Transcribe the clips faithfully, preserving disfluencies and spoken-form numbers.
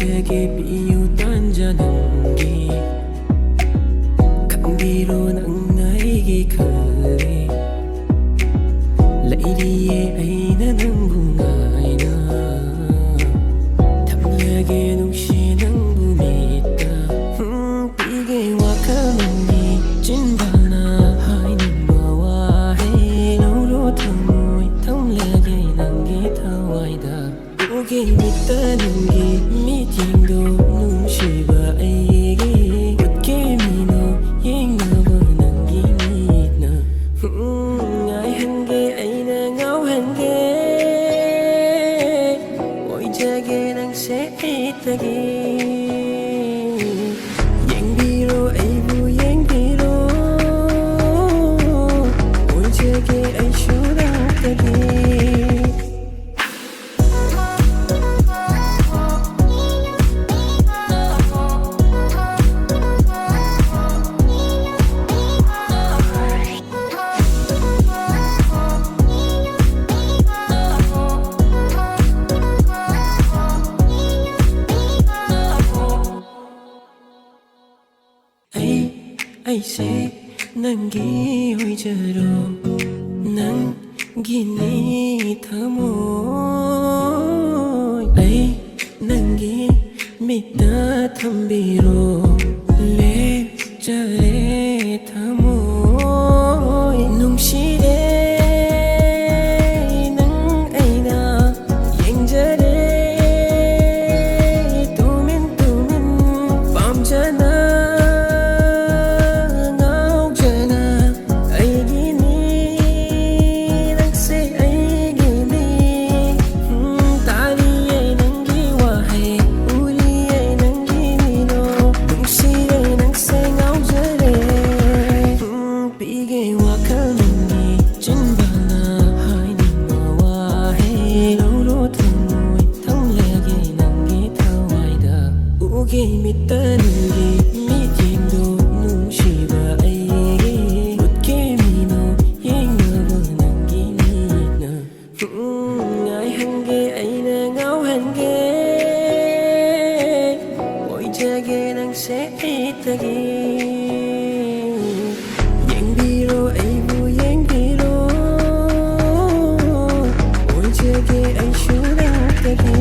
Kage piyu tanja nanggi, kambiro nang naigi khali. Lairiye aina nangbu ngaina, thamlage nungsi nangbu mita. Hmm, pige wakal nanggi, chinbana hai nangbawa hai. Lauro thamoi, thamlage nanggi thawaida. Ugi mita nanggi mit yengdo nungsiba aigi. Utge mino yengnaba nanggi mitna. Hmm, ngai hangge aina ngau hangge. Oi jage nangse itagi. Yengbiro aibu yengbiro. Oi jage aishu nangtagi. Ai, aise nanggi oijaro, nanggini thamoi. Ai, nanggi mita thambiro, le chale thamoi. Nungsire nang aina. Yengjare tumin tumin pamjana ngaujana aigini nangse aigini. Hmm, taliye nanggi wahai uliye nanggi mino nungsiye nangse ngaujare. Hmm, Pige wakal nangni chinbana hai nangbawa hai. Lauro thamoi thamlage nanggi thawaida. Ugi mita nanggi mit yengdo nungsiba aigi. Utge mino yengnaba nanggi mitna. Hmm, ngai hangge aina ngau hangge. Oi jage nangse itagi. Yengbiro aibu yengbiro. Oi jage aishu nangtagi.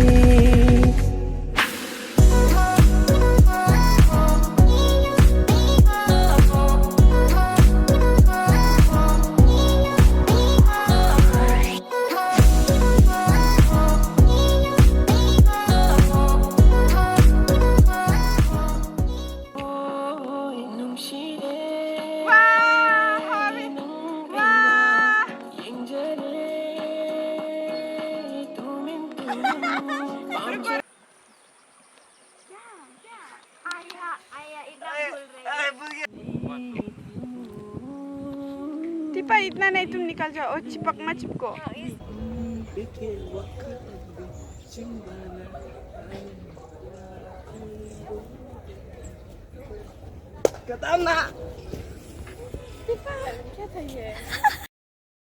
Tipa itna nahi tum nikal jao, chipak ma chipko. Katana. Tipa, kya tha ye?